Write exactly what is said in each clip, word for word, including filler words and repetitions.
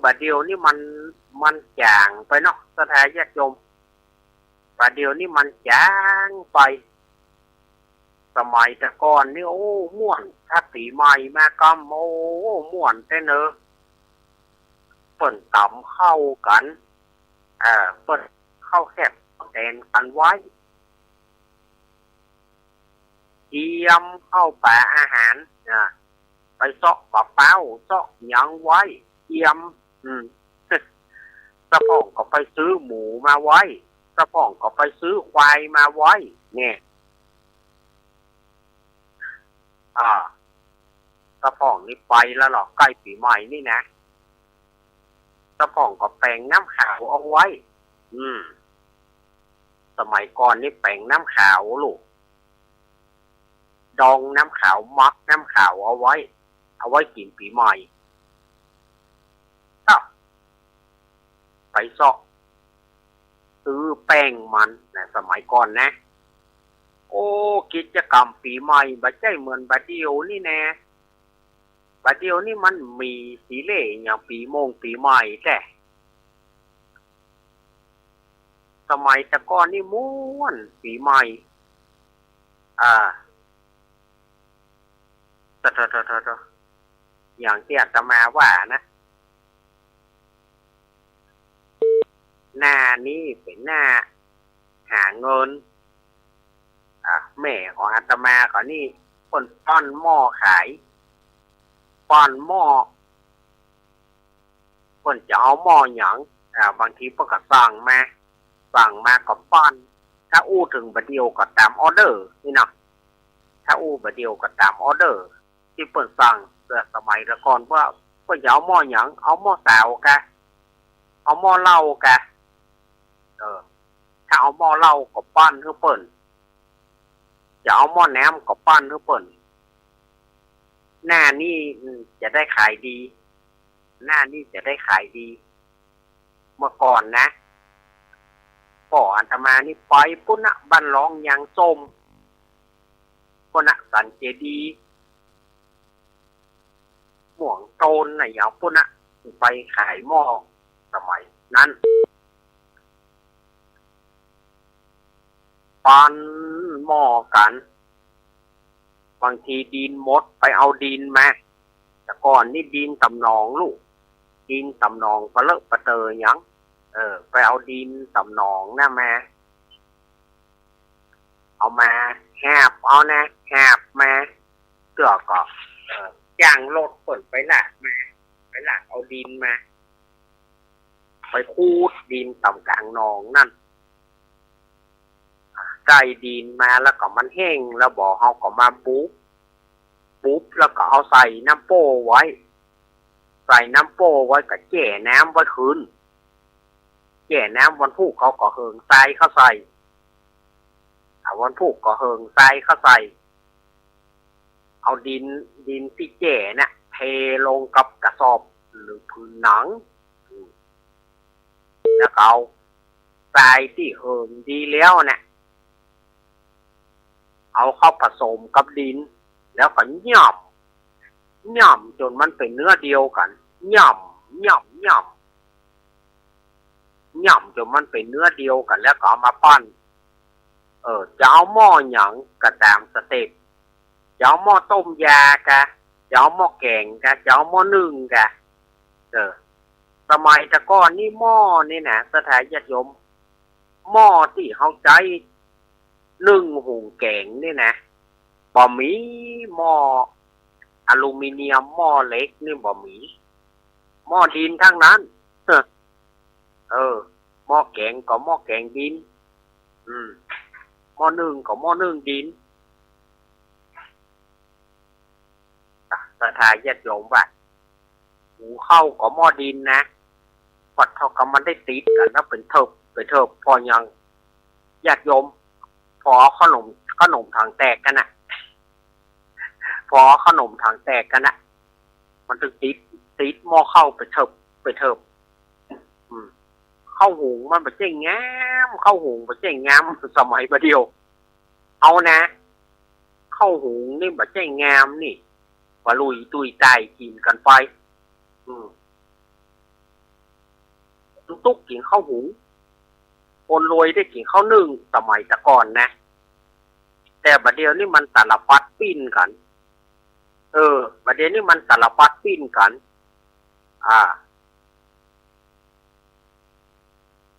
บ่าเดี่ยวนี้มัน มันจ๋างไปเนาะ ศรัทธาญาติโยม บ่าเดี่ยวนี้มันจ๋างไป สมัยแต่ก่อนนี่ โอ้ ม่วน ถ้าปี๋ใหม่มาก็ โอ้ ม่วนแต๊เนอะ เปิ้นต๋ำข้าวกั๋น เอ่อ เปิ้นข้าวแคบแตนกั๋นไว้ เตรียมข้าวป๋าอาหาร อ่า ไปเซาะป๋าเป๊า เซาะหยังไว้ เตรียม อืม สะพ่องก็ไปซื้อหมูมาไว้ สะพ่องก็ไปซื้อควายมาไว้ เนี่ย อ่า สะพ่องนี่ไปแล้วเหรอ ใก้ปี๋ใหม่นี่นะ สะพ่องก็แป๋งน้ำขาวเอาไว้ อืม สมัยก่อนนี่แป๋งน้ำขาวลูก ดองน้ำขาว หมักน้ำขาวเอาไว้ เอาไว้กิ๋นปี๋ใหม่ ก็ไปเซาะซื้อแป้งมันนะ สมัยก่อนนะ โอ้ กิจกรรมปี๋ใหม่บ่ใจ้เหมือนบ่าเดี่ยวนี้แน่ บ่าเดี่ยวนี้มันมีสีเหล่อย่างปี๋มงปี๋ใหม่แต๊ สมัยแต่ก่อนนี่ม่วนปี๋ใหม่ อ่า โถ่ๆๆๆ อย่างตี้อาตมาว่านะ หน้านี้เป๋นหน้าหาเงิน อ่ะ แม่ของอาตมาก็นี่ เปิ้นป้อนหม้อขาย ป้อนหม้อ เปิ้นจะเอาหม้อหยัง อ่า บางทีเปิ้นก็สั่งมา สั่งมาก็ป้อน ถ้าอู้เถิงบ่าเดี่ยวก็ต๋ามออเดอร์นี่เนาะ ถ้าอู้บ่าเดี่ยวก็ต๋ามออเดอร์ ตี้เปิ้นสั่ง แต่สมัยแต่ก่อนว่า เปิ้นจะเอาหม้อหยัง เอาหม้อซาวกะ เอาหม้อเหล้ากะ เออ ถ้าเอาหม้อเหล้าก็ป้อนหื้อเปิ้น จะเอาหม้อน้ำก็ป้อนหื้อเปิ้น หน้านี้ อืม จะได้ขายดี หน้านี้จะได้ขายดี เมื่อก่อนนะ ป้ออาตมานี่ไปปู๊นนะ บ้านหลองยางส้ม ปู๊นนะ สันเจดีย์ ม่วงโตนน่ะ ยาวปู๊นนะ ไปขายหม้อ สมัยนั้น ป้อนหม้อกั๋น บางทีดินหมด ไปเอาดินมา แต่ก่อนนี่ดินต๋ามหนองลูก ดินต๋ามหนองปะเลอะปะเตอหยัง เออ ไปเอาดินต๋ามหนองน่ะมา เอามาหาบเอานะ หาบมา เตื้อก็ เออ จ้างรถเปิ้นไปลากมา ไปลากเอาดินมา ไปขุดดินต๋ามก๋างหนองนั่น ได้ดินมาแล้วก็มันแห้งแล้วบ่ เฮาก็มาบุบ บุบแล้วก็เอาใส่น้ำโป้ไว้ ใส่น้ำโป้ไว้ก็แจ้น้ำไว้คืน แจ้น้ำวันพูกเขาก็เหิงทรายเข้าใส่ อ่ะ วันพูกก็เหิงทรายเข้าใส่ เอาดิน ดินตี้แจ้น่ะ เทลงกับกระสอบหรือผืนหนัง อืม แล้วก็เอาทรายตี้เหิงดีแล้วน่ะ เอาเข้าผสมกับดิน แล้วก็ย่ำ ย่ำจ๋นมันเป๋นเนื้อเดียวกั๋น ย่ำ ย่ำ ย่ำ ย่ำจ๋นมันเป๋นเนื้อเดียวกั๋น แล้วก็เอามาปั้น เออ จะเอาหม้อหยังก็ต๋ามสเต็ป จะเอาหม้อต้มยากะ จะเอาหม้อแก๋งกะ จะเอาหม้อนึ่งกะ เออ สมัยแต่ก่อนนี่หม้อนี่นะ ศรัทธาญาติโยม หม้อตี้เฮาใจ๊นึ่งหุงแก๋งนี่นะ บ่มีหม้ออลูมิเนียม หม้อเหล็กนี่บ่มี หม้อดินตังนั้น เออ หม้อแก๋งก็หม้อแก๋งดิน อืม หม้อนึ่งก็หม้อนึ่งดิน ศรัทธาญาติโยมว่า หุงข้าวก็หม้อดินนะ ปัดเท่ากับมันได้ติดกั๋นนะ เป๋นเถิบ เป๋นเถิบ ผ่อหยัง ญาติโยม ผ่อเอาขนม ขนมถังแตกกั๋นนะ ผ่อเอาขนมถังแตกกั๋นนะ มันตึงติด ติดหม้อข้าวเป๋นเถิบ เป๋นเถิบ อืม ข้าวหุงมันบ่ใจ้งาม ข้าวหุงบ่ใจ้งาม สมัยบ่าเดี่ยว เอานะ ข้าวหุงนี่บ่ใจ้งามนี่ บ่าลุยตุ้ยต๋ายกิ๋นกั๋นไป อืม คนตุ๊กกิ๋นข้าวหุง คนรวยได้กิ๋นข้าวนึ่ง สมัยแต่ก่อนนะ แต่บ่าเดี่ยวนี้มันตาละปัดปิ้นกั๋น เออ บ่าเดี่ยวนี้มันตาละปัดปิ้นกั๋น อ่า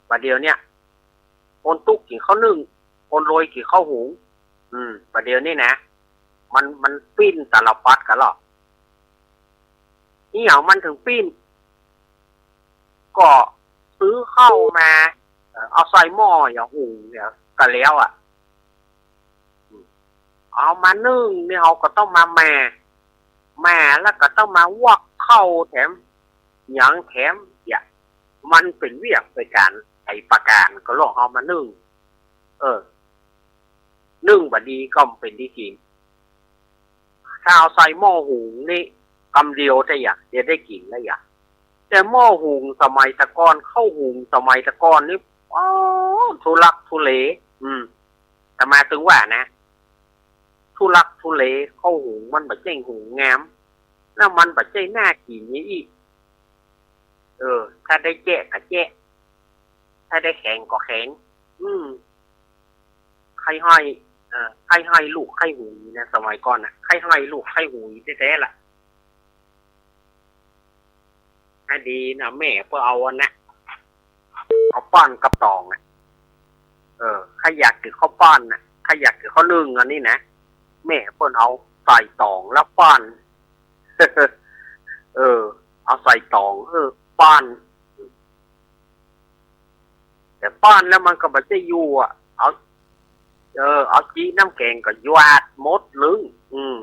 บ่าเดี่ยวเนี้ย คนตุ๊กกิ๋นข้าวนึ่ง คนรวยกิ๋นข้าวหุง อืม บ่าเดี่ยวนี้นะ มัน มันปิ้นตาละปัดกั๋นลอ อิหยังมันเถิงปิ้น ก็ซื้อข้าวมา เอ่อ เอาใส่หม้ออย่างหุงเนี่ยก็แล้วอะ เอามานึ่งนี่เฮาก็ต้องมาแหม่ แหม่แล้วก็ต้องมาหวกข้าวแถม หยังแถม เนี่ย มันเป๋นเวียกเป๋นก๋านหลายประก๋าน ก็ลองเอามานึ่ง เออ นึ่งบ่ดีก็บ่เป๋นดีกิ๋น ถ้าเอาใส่หม้อหุงนี่ กำเดียวแต่หยา จะได้กิ๋นแล้วหยา แต่หม้อหุงสมัยแต่ก่อน ข้าวหุงสมัยแต่ก่อนนี่ โอ้ ทุลักทุเล อืม อาตมาเถิงว่านะ ทุลักทุเล ข้าวหุงมันบ่ใจ้หุงงาม แล้วมันบ่ใจ้น่ากิ๋นอย่างอี้ เออ ถ้าได้แจ๊ะก็แจ๊ะ ถ้าได้แข็งก็แข็ง อืม ใค่ห้อย เอ่อ ใค่ห้อยลูกใค่หุยนะ สมัยก่อนน่ะ ใค่ห้อยลูกใค่หุยแต๊ๆ ละ อันดีนะ แม่เปิ้นเอาอันนะ เอาป้อนกับต๋องอะ เออ ใค่อยากกิ๋นข้าวป้อนน่ะ ใค่อยากกิ๋นข้าวนึ่งอันนี้นะ แม่เปิ้นเอาใส่ต๋องแล้วป้อน เออ เอาใส่ต๋อง เออ ป้อน แต่ป้อนแล้วมันก็บ่ใจ้อยู่อะ เอา เออ เอาจี๊น้ำแกงก็หยาดหมดเลย อืม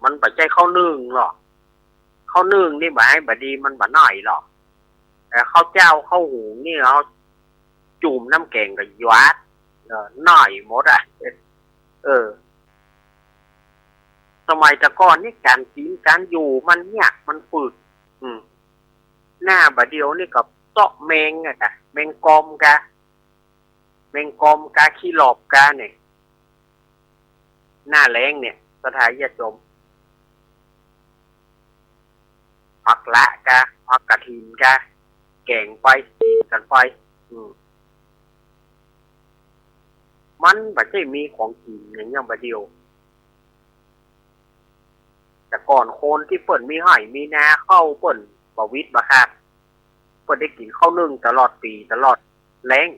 มันบ่ใจ้ข้าวนึ่งหรอก ข้าวนึ่งนี่บ่าหื้อบ่ดีมันบ่น่อยหรอก แต่ข้าวเจ้าข้าวหุงนี่เอาจุ่มน้ำแกงก็หยาด เออ น่อยหมดอะ เออ สมัยแต่ก่อนนี่ก๋านกิ๋นก๋านอยู่มันยากมันฝืด อืม หน้าบ่าเดี่ยวนี่ก็เซาะแมงอะกะ แมงกอมกะ แมงกอมกา ขี้หลอบกาเนี่ย หน้าแล้งเนี่ย ศรัทธาญาติโยม ผักหละกา ผักกระถินกา แก๋งไป กิ๋นกั๋นไป อืม มันบ่ใจ้มีของกิ๋นอย่าง อย่างบ่าเดี่ยว แต่ก่อนคนตี้เปิ้นมีไฮ่มีนาข้าวเปิ้นบ่วิดบ่ขาด เปิ้นได้กิ๋นข้าวนึ่งตลอดปี๋ตลอดแล้ง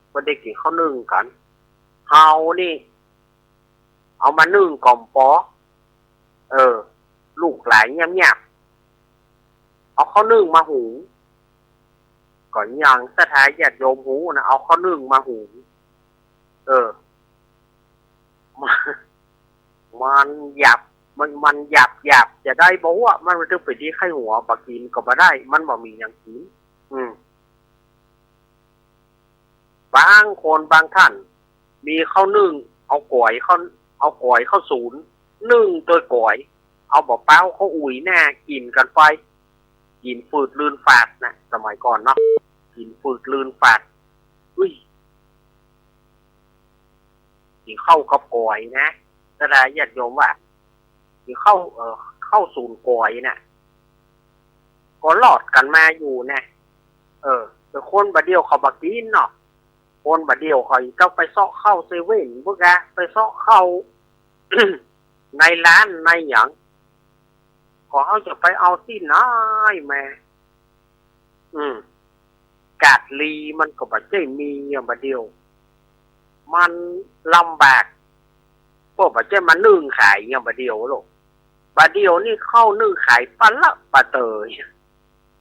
เปิ้นได้กิ๋นข้าวนึ่งกั๋น เฮานี่ เอามานึ่งก็บ่ปอ เออ ลูกหลานเยียบๆ เอาข้าวนึ่งมาหุง ก็อย่างศรัทธาญาติโยมฮู้นะ เอาข้าวนึ่งมาหุง เออ มัน มันหยาบ มัน มันหยาบหยาบจะได้บ่วะ มันบ่เถิงเป๋นดีใค่หัว บ่กิ๋นก็บ่ได้ มันบ่มีหยังกิ๋น อืม บางคนบางท่าน มีข้าวนึ่ง เอาก๋วยข้าว เอาก๋วยข้าวสูน นึ่งตวยก๋วย เอาบ่าเป๊าข้าวอุ๋ยหน้า กิ๋นกั๋นไป กิ๋นฝืดลื่นฝาดนะ สมัยก่อนเนาะ กิ๋นฝืดลื่นฝาด อุ้ย กิ๋นข้าวกับก๋วยนะ ศรัทธาญาติโยมว่า กิ๋นข้าว เอ่อ ข้าวสูนก๋วยน่ะ ก็รอดกั๋นมาอยู่นะ เออ แต่คนบ่าเดี่ยวเขาบ่กิ๋นเนาะ คนบ่าเดี่ยวเขาก็ไปเซาะข้าวเซเว่นพุ้นกา ไปเซาะข้าว ในร้านในหยัง ก็เฮาจะไปเอาตี้ไหนมา อืม ก๋าดลีมันก็บ่ใจ้มีอย่างบ่าเดี่ยว มันลำบาก ก็บ่ใจ้มานึ่งขายอย่างบ่าเดี่ยวหรอก บ่าเดี่ยวนี่ข้าวนึ่งขายปะละปะเตย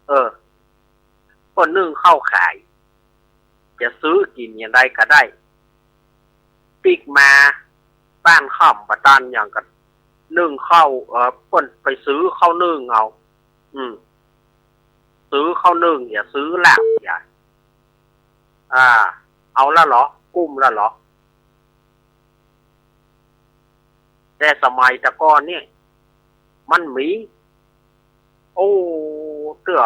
เออ ก็นึ่งข้าวขาย จะซื้อกิ๋นอย่างใดก็ได้ ปิ๊กมาบ้านค่ำบ่ตันอย่างกั๋น นึ่งข้าว เอ่อ เปิ้นไปซื้อข้าวนึ่งเอา อืม ซื้อข้าวนึ่ง อย่าซื้อลาบ อย่า อ่า เอาละเหรอ กุ้มละเหรอ แต่สมัยแต่ก่อนเนี่ย มันมี โอ้ เตื้อ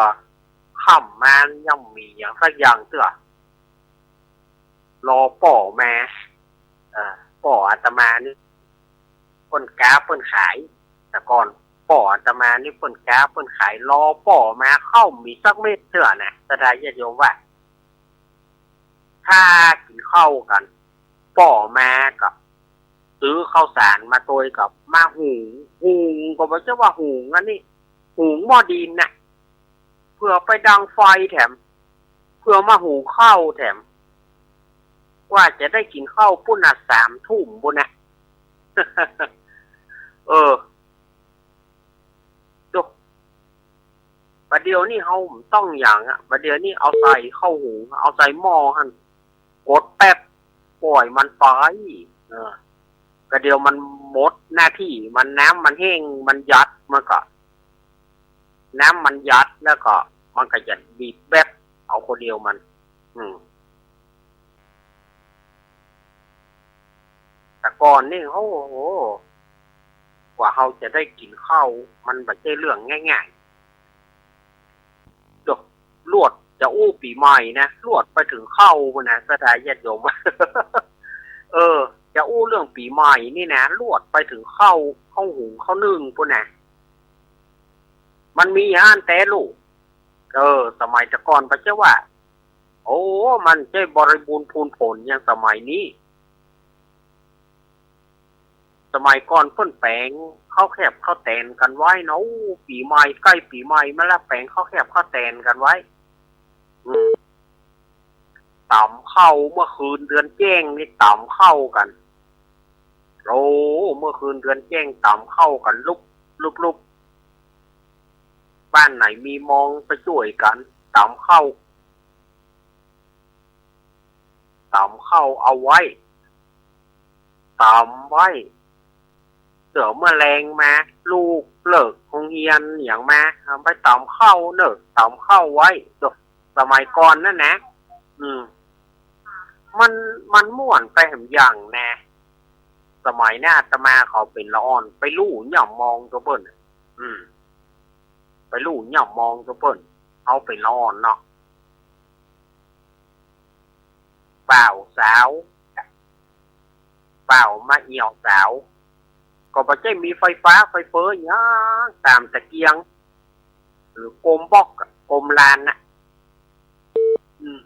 ค่ำมายังบ่มีหยังสักอย่างเตื้อ รอป้อมา เอ่อ ป้ออาตมานี่ เปิ้นก๊าเปิ้นขาย แต่ก่อน ป้ออาตมานี่เปิ้นก๊าเปิ้นขาย ลอป้อมาข้าวบ่มีสักเม็ดเตื้อนะ ศรัทธาญาติโยมว่า ถ้ากิ๋นข้าวกั๋น ป้อมาก็ซื้อข้าวสารมาตวยก็มาหุง หุงก็บ่ใจ้ว่าหุงอันนี้ หุงหม้อดินน่ะ เปื้อไปดังไฟแถม เปื้อมาหุงข้าวแถม กว่าจะได้กิ๋นข้าวปู๊นน่ะ สามทุ่มปู๊นน่ะ เออ โจ้ะ บ่าเดี่ยวนี้เฮาบ่ต้องหยังอะ บ่าเดี่ยวนี้เอาใส่เข้าหุง เอาใส่หม้อหั้น กดแป๊บ ป่อยมันไป เออ ก็เดี๋ยวมันหมดหน้าตี้ มันน้ำมันแห้ง มันหยัด มันก็ น้ำมันหยัด แล้วก็มันก็จะบีบแป๊บ เอาคนเดียวมัน อืม แต่ก่อนนี่ โอ้โห กว่าเฮาจะได้กิ๋นข้าว มันบ่ใจ้เรื่องง่ายๆ โจ้ะ ลวดจะอู้ปี๋ใหม่นะ ลวดไปเถิงข้าวปู๊นนะ ศรัทธาญาติโยม เออ จะอู้เรื่องปี๋ใหม่นี่นะ ลวดไปเถิงข้าว ข้าวหุงข้าวนึ่งปู๊นนะ มันมีอั้นแต๊ลูก เออ สมัยแต่ก่อนบ่ใจ้ว่า โอ้ มันใจ้บริบูรณ์พูนผลอย่างสมัยนี้ สมัยก่อนเปิ้นแป๋งข้าวแคบข้าวแตนกั๋นไว้เนาะ อู้ ปี๋ใหม่ ใก้ปี๋ใหม่มาแล้ว แป๋งข้าวแคบข้าวแตนกั๋นไว้ อืม ต๋ำข้าวเมื่อคืนเดือนแจ้งนี่ ต๋ำข้าวกั๋น โอ้ เมื่อคืนเดือนแจ้งต๋ำข้าวกั๋นลุบลุบลุบ บ้านไหนมีมองไปจ้วยกั๋น ต๋ำข้าว ต๋ำข้าวเอาไว้ ต๋ำไว้ เดี๋ยวเมื่อแลงมา ลูกเลิกโฮงเฮียนหยังมา เอาไปต๋ำข้าวเน่อ ต๋ำข้าวไว้ โจ้ะ สมัยก่อนนั่นนะ อืม มัน มันม่วนไปแหมอย่างนะ สมัยนั้นอาตมาเขาเป๋นละอ่อน ไปลู่ย่ำมองกับเปิ้น อืม ไปลู่ย่ำมองกับเปิ้น เฮาเป๋นละอ่อนเนาะ บ่าวสาว บ่าวมาเอี่ยวสาว ก็บ่ใจ้มีไฟฟ้าไฟเฟ้อหยัง ต๋ามตะเกียง หรือโกมบล็อกอะ โกมลานน่ะ อืม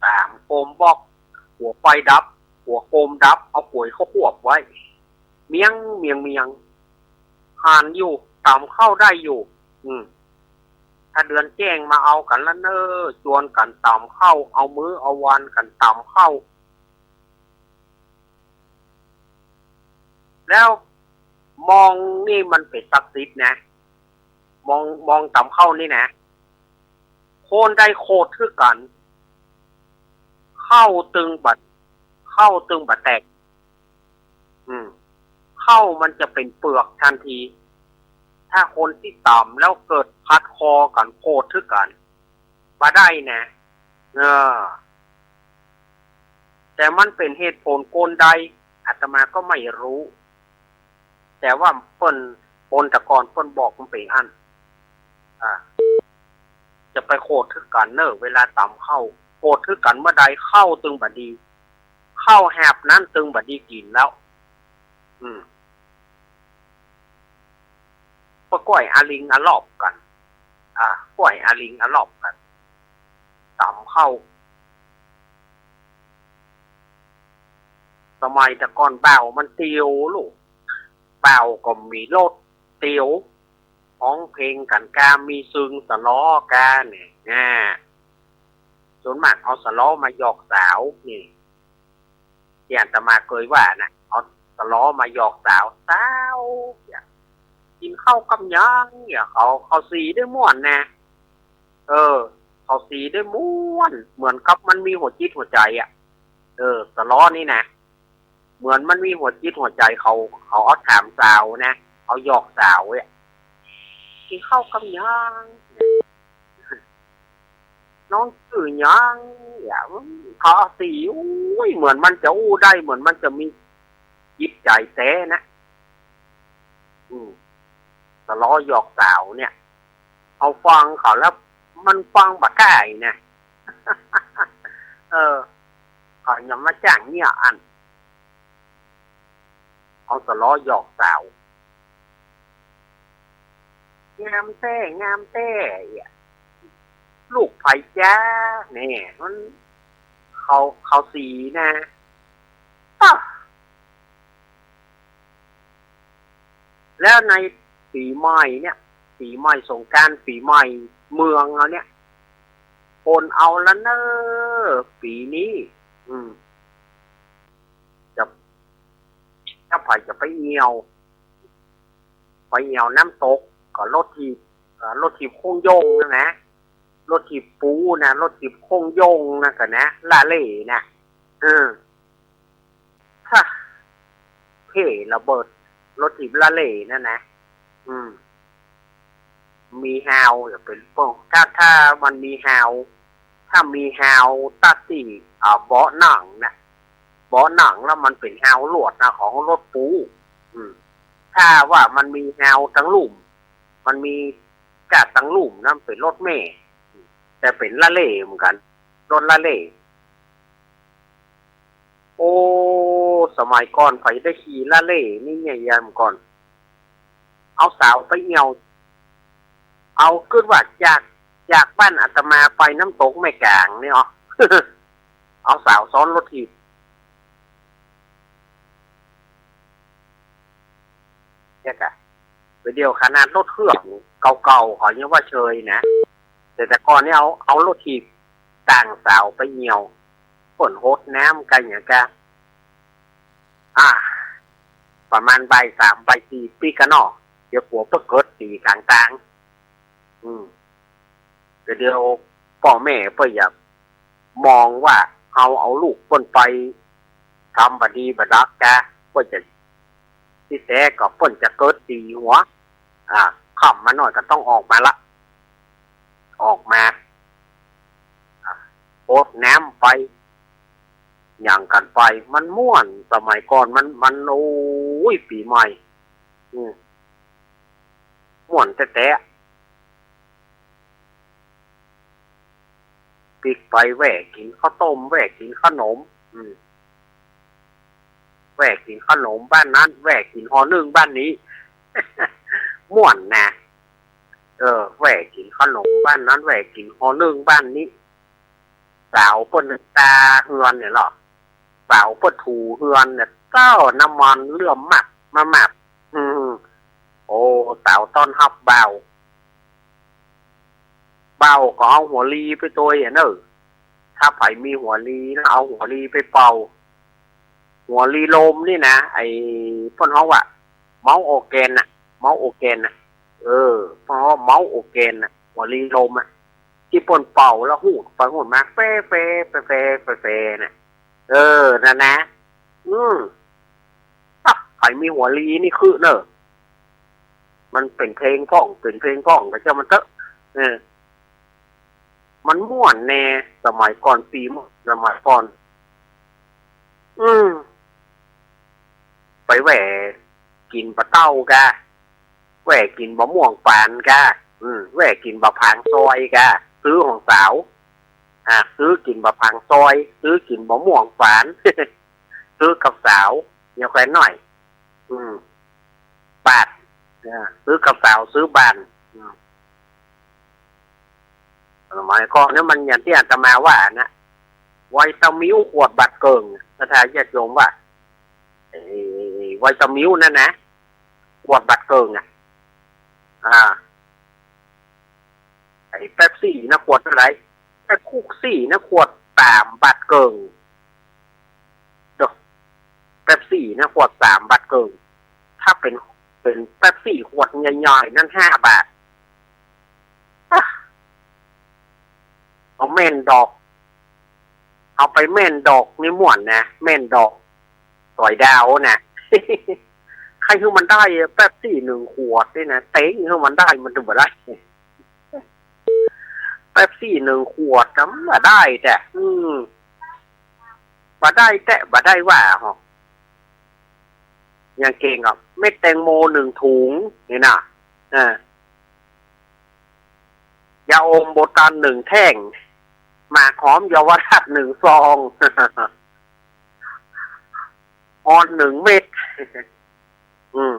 ต๋ามโกมบล็อก หัวไฟดับ หัวโกมดับ เอาก๋วยเข้าควบไว้ เมียง เมียง เมียง หันอยู่ ต๋ำข้าวได้อยู่ อืม ถ้าเดือนแจ้งมาเอากั๋นละเน่อ จวนกั๋นต๋ำข้าว เอามื้อเอาวันกั๋นต๋ำข้าว แล้วมองนี่มันเป๋นศักดิ์สิทธิ์นะ มอง มองต๋ำข้าวนี่นะ คนใดโขดถือกั๋น ข้าวตึงบ่ ข้าวตึงบ่แตก อืม ข้าวมันจะเป๋นเปือกทันที ถ้าคนตี้ต๋ำแล้วเกิดขัดคอกั๋น โขดถือกั๋น บ่ได้นะ เออ แต่มันเป๋นเหตุผลกลใด อาตมาก็ไม่รู้ แต่ว่าเปิ้น คนแต่ก่อนเปิ้นบอกมันเป๋นอั้น อ่า จะไปโขดถือกั๋นเน่อ เวลาต๋ำข้าว โขดถือกั๋นเมื่อใด ข้าวตึงบ่ดี ข้าวหาบนั้นตึงบ่ดีกิ๋นแล้ว อืม ก็ก้อยอาลิงอาลอบกั๋น อ่า ก้อยอาลิงอาลอบกั๋น ต๋ำข้าว สมัยแต่ก่อนบ่าวมันเตียวลูก บ่าวก็มีรถเตียว ฮ้องเพลงกั๋นกา มีซึ่งสะล้อกาเนี่ย อ่า ส่วนมากเอาสะล้อมาหยอกสาวนี่ ตี้อาตมาเกยว่านะ เอาสะล้อมาหยอกสาว สาว เนี่ย กิ๋นข้าวกำยัง เนี่ย เขา เขาสีได้ม่วนนะ เออ เขาสีได้ม่วน เหมือนกับมันมีหัวจิตหัวใจ๋อะ เออ สะล้อนี่นะ เหมือนมันมีหัวจิตหัวใจ๋ เขา เขาเอาถามสาวนะ เอาหยอกสาวเนี่ย กิ๋นข้าวกำยัง น้องจื้อหยัง เนี่ย เขาเอาสี อุ้ย เหมือนมันจะอู้ได้ เหมือนมันจะมีจิตใจ๋แต๊นะ อืม สะล้อหยอกสาวเนี่ย เอาฟังเขาแล้วมันฟังบ่ได้นะ เออ เขายังมาจ้างเนี่ยอัน เอาสะเลาะหยอกสาว งามแต๊ งามแต๊ เอี้ย ลูกใผจ๊ะ แหน่ มัน เขา เขาสีนะ อ๊ะ แล้วในปี๋ใหม่เนี่ย ปี๋ใหม่สงกรานต์ ปี๋ใหม่เมืองเฮาเนี่ย คนเอาละเน่อ ปี๋นี้ อืม จะ ถ้าใผจะไปเอี่ยว ไปเอี่ยวน้ำตก ก็รถถีบ เอ่อ รถถีบโค่งโย่งนั่นนะ รถถีบปูนะ รถถีบโค่งโย่งนะ ก็นะ ละเล่นะ เออ ฮะ เพ่ระเบิด รถถีบละเล่นั่นนะ อืม มีฮาว จะเป๋นพวก ถ้า ถ้ามันมีฮาว ถ้ามีฮาวตัดตี้ อ่า เบาะหนังนะ เบาะหนังแล้วมันเป๋นฮาวลวดนะ ของรถปู อืม ถ้าว่ามันมีฮาวตังลุ่ม มันมีกาดตังลุ่มนะ มันเป๋นรถเมล์ แต่เป๋นละเล่เหมือนกั๋น รถละเล่ โอ้ สมัยก่อนใผได้ขี่ละเล่นี่เนี่ย ยามก่อน เอาสาวไปเอี่ยว เอากึ๊ดว่าจาก จากบ้านอาตมาไปน้ำตกแม่กลางนี่อ๋อ เอาสาวซ้อนรถถีบ เนี่ยกะ ไปเดี่ยวขนาดรถเครื่องเก่าๆ เขายังว่าเชยนะ แต่ แต่ก่อนนี่เอา เอารถถีบต่างสาวไปเอี่ยว เปิ้นหดน้ำกั๋นอย่างกะ อ่า ประมาณบ่ายสามบ่ายสี่ปิ๊กกั๋นเนาะ เดี๋ยวกั๋วเปิ้นเกิดตี๋ก๋างตาง อืม แต่เดี๋ยวป้อแม่เปิ้นอย่ามองว่าเฮาเอาลูกเปิ้นไปทำบ่ดีบ่ดักกะ เปิ้นจะ ตี้แต๊ก็เปิ้นจะเกิดตี๋หัว อ่า ค่ำมาหน่อยก็ต้องออกมาละ ออกมา อ่า หดน้ำไป หยังกั๋นไป มันม่วน สมัยก่อนมัน มัน โอ้ย ปี๋ใหม่ อืม ม่วนแต๊ๆ ปิ๊กไปแวะกิ๋นข้าวต้ม แวะกิ๋นขนม อืม แวะกิ๋นขนมบ้านนั้น แวะกิ๋นห่อนึ่งบ้านนี้ ม่วนนะ เออ แวะกิ๋นขนมบ้านนั้น แวะกิ๋นห่อนึ่งบ้านนี้ สาวเปิ้นตาเฮือนเนี่ยเหรอ สาวเปิ้นถูเฮือนเนี่ย เจ้า น้ำมันเลื่อมมับมามับ อืม โอ้ สาวต้อนฮับบ่าว บ่าวก็เอาหัวลีไปตวยอะเน่อ ถ้าใผมีหัวลีนะ เอาหัวลีไปเป่า หัวลีลมนี่นะ ไอ้เปิ้นฮ้องว่า เมาส์โอเกนน่ะ เมาส์โอเกนน่ะ เออ เปิ้นฮ้องว่าเมาส์โอเกนน่ะ หัวลีลมอะ ตี้เปิ้นเป่าแล้วฮูดไปฮูดมา แฟ แฟ แฟ แฟ แฟ แฟ น่ะ เออ นั่นนะ อืม อ๊ะ ใผมีหัวลีนี่คือเน่อ มันเป๋นเพลงพ่อง เป๋นเพลงพ่อง ก็จ้างมันเต๊อะ เออ มันม่วนแน่ สมัยก่อน ปี๋ม่วน สมัยก่อน อืม ไปแวะกิ๋นปลาเต้ากะ แวะกิ๋นบะม่วงฝานกะ อืม แวะกิ๋นบะผางซอยกะ ซื้อของสาว อ่า ซื้อกิ๋นบะผางซอย ซื้อกิ๋นบะม่วงฝาน ซื้อกับสาว เหี่ยวแขวนหน้อย อืม บาท อ่า ซื้อกับสาว ซื้อบาน อืม สมัยก่อนเนี่ยมันอย่างตี้อาตมาว่านะ ไวตามิวขวดบาทเกิ่ง ศรัทธาญาติโยมว่า ไอ้ไวตามิวนั่นนะ ขวดบาทเกิ่งอะ อ่า ไอ้เป๊ปซี่นะ ขวดเท่าไหร่ ไอ้คุกซี่นะ ขวดสามบาทเกิ่ง เด้อ เป๊ปซี่นะ ขวดสามบาทเกิ่ง ถ้าเป๋น เป๋นเป๊ปซี่ขวดใหญ่ๆ นั้นห้าบาท อ๊ะ เอาแม่นดอก เอาไปแม่นดอกนี่ม่วนนะ แม่นดอก สอยดาวนะ ใค่หื้อมันได้อะ เป๊ปซี่นึ่งขวดนี่นะ เต๊งหื้อมันได้ มันจะบ่ได้ เป๊ปซี่นึ่งขวดนะ มันบ่ได้แต๊ อืม บ่ได้แต๊ บ่ได้ว่าหรอก อย่างเก่งอะ เม็ดแตงโมนึ่งถุง นี่นะ เออ ยาอมโบตันนึ่งแท่ง หมากหอมเยาวราชนึ่งซอง ออนนึ่งเม็ด อืม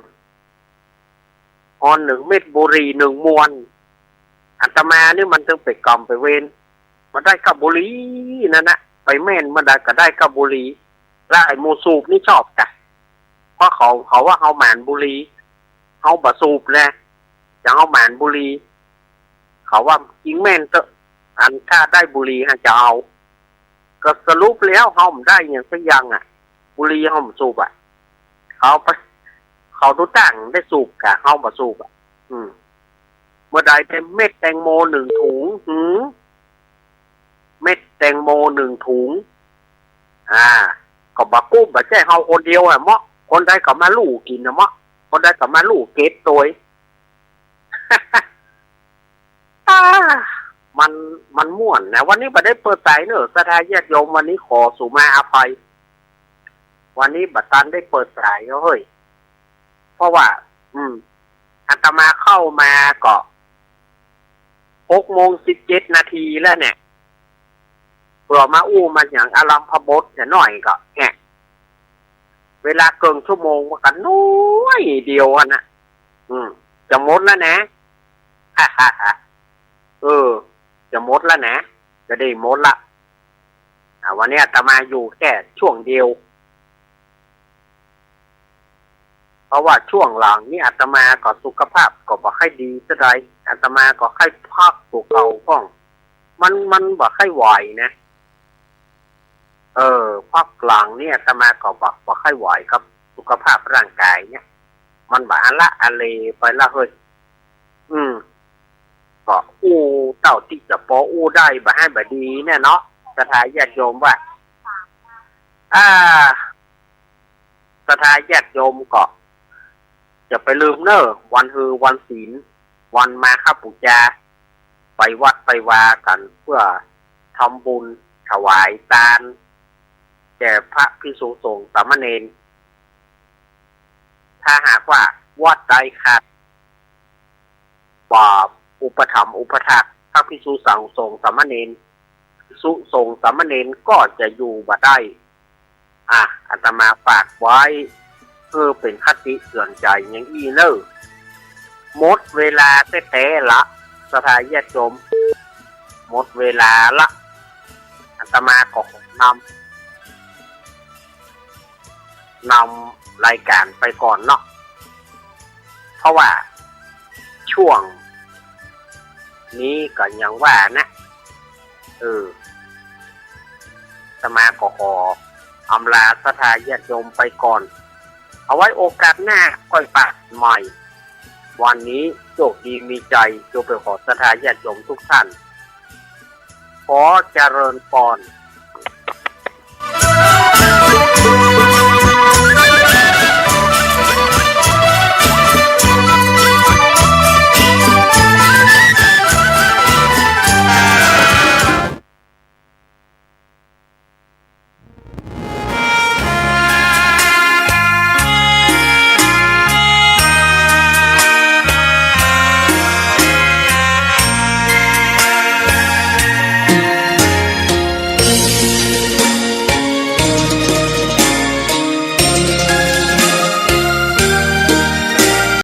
ฮอนหนึ่งเม็ดบุหรี่หนึ่งมวน อาตมานี่มันตึงไปกรรมไปเวร บ่ได้กับบุหรี่นั่นนะ ไปแม่นเมื่อใดก็ได้กับบุหรี่ แล้วไอ้หมู่สูบนี่ชอบกะ เพราะเขา เขาว่าเฮาหมานบุหรี่ เฮาบ่สูบแล จะเฮาหมานบุหรี่ เขาว่าจริงแม่นเต๊อะ อันถ้าได้บุหรี่หาจะเอา ก็สรุปแล้วเฮาบ่ได้หยังสักอย่างอะ บุหรี่เฮาบ่สูบอะ เขาไป เขาตุ๊ตั้งได้สูบกะ เฮาบ่สูบอะ อืม เมื่อใดได้เม็ดแตงโมหนึ่งถุง หือ เม็ดแตงโมหนึ่งถุง อ่า ก็บ่กุ้ม บ่ใจ้เฮาคนเดียวอะเมาะ คนใดก็มาลู่กิ๋นอะเมาะ คนใดก็มาลู่เก็บตวย อ่า มัน มันม่วนนะ วันนี้บ่ได้เปิดสายเนอะ ศรัทธาญาติโยม วันนี้ขอสุมาอภัย วันนี้บ่ตันได้เปิดสายเนาะเฮ้ย เพราะว่า อืม อาตมาเข้ามาก็ หกโมงสิบเจ็ดนาทีแล้วเนี่ย เปื้อมาอู้มาหยังอารัมภบทเนี่ยหน้อยก็ แหะ เวลาเกิ่งชั่วโมงว่ากั๋นน้อยเดียวอะนะ อืม จะหมดแล้วนะ เออ จะหมดแล้วนะ จะได้หมดละ อ่า วันนี้อาตมาอยู่แค่ช่วงเดียว เพราะว่าช่วงหลังนี่อาตมาก็สุขภาพก็บ่ค่อยดีเท่าใด อาตมาก็ค่อยพักตั๋วเก่าพ่อง มัน มันบ่ค่อยไหวนะ เออ พักหลังนี่อาตมาก็บ่ บ่ค่อยไหวครับ สุขภาพร่างกายเนี่ย มันบ่อะละอะเลไปละเฮ้ย อืม ก็อู้เต้าตี้จะปออู้ได้ บ่หื้อบ่ดีเนี่ยเนาะ ศรัทธาญาติโยมว่า อ่า ศรัทธาญาติโยมก็ อย่าไปลืมเน่อ วันฮือวันศีล วันมาฆบูชา ไปวัดไปวากั๋น เปื้อทำบุญถวายตาน แก่พระภิกษุสงฆ์สามเณร ถ้าหากว่าวัดใดขาด บ่อุปถัมภ์อุปถากพระภิกษุสงฆ์สามเณร ภิกษุสงฆ์สามเณรก็จะอยู่บ่ได้ อ่ะ อาตมาฝากไว้ เพื่อเป๋นคติเตือนใจ๋อย่างอี้เน่อ หมดเวลาแต๊ๆ ละ ศรัทธาญาติโยม หมดเวลาละ อาตมาก็ขอนำ นำรายก๋านไปก่อนเนาะ เพราะว่าช่วงนี้ก็อย่างว่านะ เออ อาตมาก็ขออำลาศรัทธาญาติโยมไปก่อน เอาไว้โอกาสหน้าค่อยปะใหม่ วันนี้โชคดีมีชัย จงไปขอศรัทธาญาติโยมทุกท่าน ขอเจริญพร